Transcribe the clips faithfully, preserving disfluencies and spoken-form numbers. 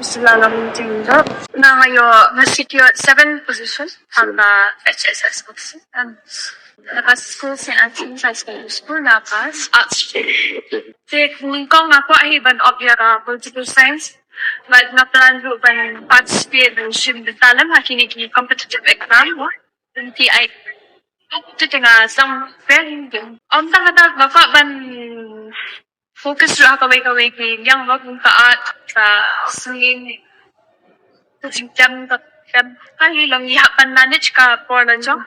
Sila Lamjing Dok. Na nga ïoh nga secure seven position ha ka H S S boxing. Um, na ka school Saint Anthony's High School, school na ka arts stream. Te nyngkong nga kwah hi ban opt ïa ka political science. Bad nga plan ruh ban participate ban shim bynta lem ha kine ki competitive exam mo. Lynti ai. Te nga sdang pen. Ym tang kata, nga kwah ban focus ruh ha kawei kawei ki liang mo, kum ka art, ka singing, ka jingtem, ka tem. Ka hi long ngi hap ban manage ka por la jong.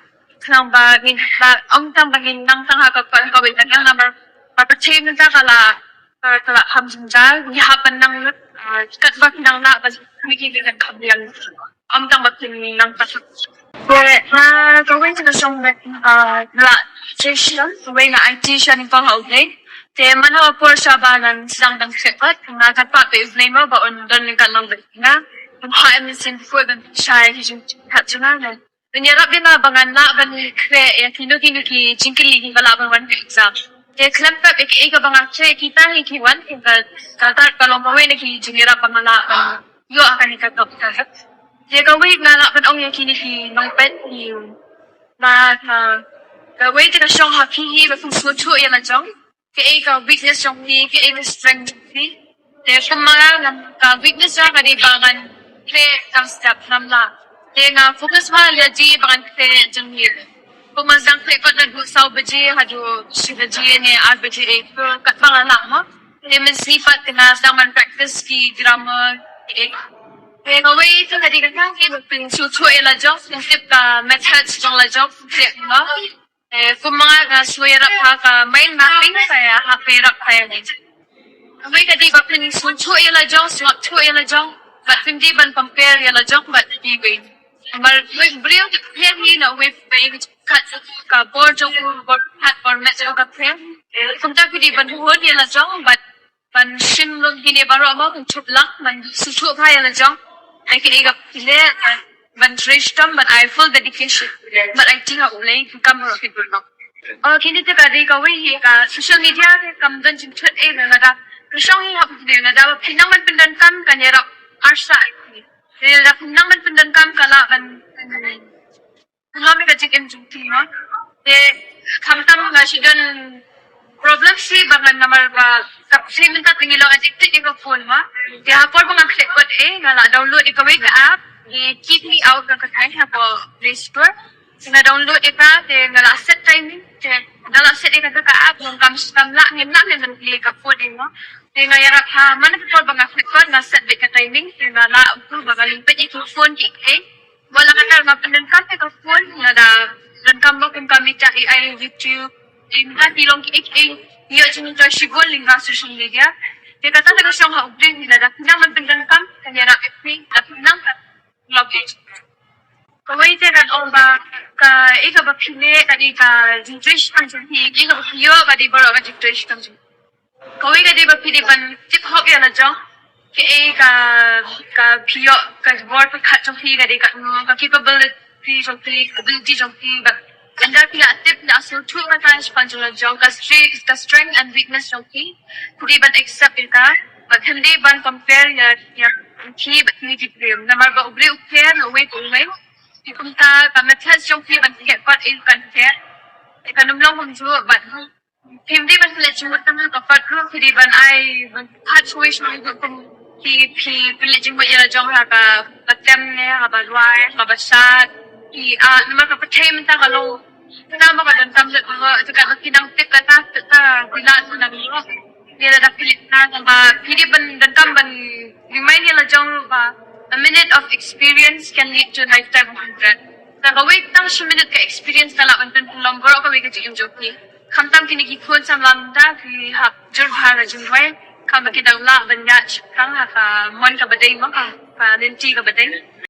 Khnang ba ngin, ba ym tang ba ngin nang tang ha ka, ka, kawei ka liang, namar ba pyrthei mynta ka la, ka, ka la kham jynjar, ngi hap ban nang lut, ah, katba phin nang lah ba ngi ki kan kham liang. Ym tang ba phin nang tang. Te na kawei te ka shong ba, ah, la session, kawei na I T sha nyngkong ha U Blei. Te man ha por sha ba nang sdang dang khreh pat, nga kyrpad ïa U Blei mo ba un don ïa ka nang ba nga. Ym ha em sien khuid ban shai ki jingkhat jong nga. Ban ïarap ïa nga ba ngan lah ban khreh ïa kino kino ki jingkylli kiba lah ban wan ha exam. Te khlem pep ïa kiei kaba nga khreh, kita hi ki wan, ka, ka, ka long kawei na ki jingïarap ba nga lah ban ïoh ha kane ka top ka. Te kawei nga lah ban ong ïa kine ki nongpeit ki, ba ka, kawei te ka shong ha phi hi ba phin sngewthuh ïa la jong. Kaei ka weakness jong phi, kaei ka strength jong phi. Te kum ma nga, ka weakness jong nga ka dei ba ngan khreh kam step, ngam lah. Te nga focus ma ïa ji ba ngan khreh jingmut. Kum ma sdang khreh kot naduh saw baje haduh shi baje ne ar baje, eh, katba nga lah mo. Te mynsngi pat te nga sdang ban practice ki grammar, eh. Te kawei te ka dei ka kang ki ba phin sngewthuh ïa la jong, phin tip ka methods jong la jong, phin tip mo. Eh, kum ma nga nga shu ïarap ha ka mind mapping, ka ïa, ha ka ïarap ka ïa ni. Kawei ka dei ba phin sngewthuh ïa la jong, sngewthuh ïa la jong, bad phin dei ban compare ïa la jong bad kiwei. Namar wei briew te pher hi na wei, wei kat ka bor jong u, bor kat bor met jong ka pher. Eh, kumta phi dei ban hun ïa la jong bad ban shim lum kine baroh mo, ban chup lang, ban sngewthuh bha ïa la jong. Ai kine ka pile, ban trei shitom, ban ai full dedication. Ban ai ti ha U Blei, kam baroh ki bun mo. Oh, kine te ka dei kawei hi ka social media te kam don jingthut eh, lada ka shong hi ha U Blei, lada phi nang ban pyndonkam kan ïarap arsah. Lada phi nang ban pyndonkam ka lah ban Ngam ïa ka jingim jong phi mo. Te khamtam nga shu don problem shi ba ngan namar ba ka phi mynta te ngi long addicted ïa ka phone mo. Te ha por ba ngan khreh kot eh nga la download ïa kawei ka app, eh, Keep Me Out ka katai ha ka Play Store. Te nga download ïa ka, te nga la set timing, te nga la set ïa ka, ka app, ngam kam lah, ngam lah, ngam lah ïa ka phone eh mo. Te nga ïarap ha man ka por ba nga khreh kot nga set beit ka timing, te nga la u ba nga lim peit ïa ka phone ki eh. Ba la ka tar nga pyndonkam ïa ka phone, nga da donkam ba kum ka mita A I, YouTube, ïa ka ki long ki, ki, ki, ïa jingïaseng shibun lyngba social media. Te kata ka shong ha U Blei, nga da pyndonkam, pyndonkam, kan ïarap ïa phi, da pyndonkam, love it. Kawei te kan ong ba ka, ïa kaba phi leh ka dei ka jingtrei shitom jong phi, ïa kaba phi ïoh ka dei baroh ka jingtrei shitom jong phi. Kawei ka dei ba phi dei ban tip hok ïa la jong. Kaei ka, ka phi ïoh, ka bor pyrkhat jong phi ka dei katno, ka capability jong phi, ka ability jong phi, bad lada phi la tip, la sngewthuh kata shaphang jong la jong, ka strength, ka strength and weakness jong phi, phi dei ban accept ïa ka. Bad phim dei ban compare ïa, ïa phi bad kine ki briew. Namar ba u briew u pher na uwei pa uwei. Te kumta ka methods jong phi ban khreh pat eh kan pher. Te kan ym long kumjuh bad Phim dei ban pynleit jingmut tang ha ka kot ruh, phi dei ban ai, ban pynleit jingmut tang ha ka kot kum ki, phi pynleit jingmut ïa la jong ha ka, ka tem ne, ha kaba duwai, ha kaba shad, ki, ah, namar ka pyrthei mynta ka long, mynta ma ka donkam lut, ka, ka, ka, ki dang tip kata, kata, ki la tu nang lut. Ïa lada phi leit na, ba, phi dei ban donkam ban remind ïa la jong ba, a minute of experience can lead to a lifetime of regret. Te kawei tang shi minit ka experience ka lah ban pynlong baroh kawei ka jingim jong phi. Khamtam kine ki khun samla mynta ki hap jur bha na jingduwai. Khamtam ki dang lah ban ïaid shipang ha ka mon kaba dei mo, ha ka lynti kaba dei.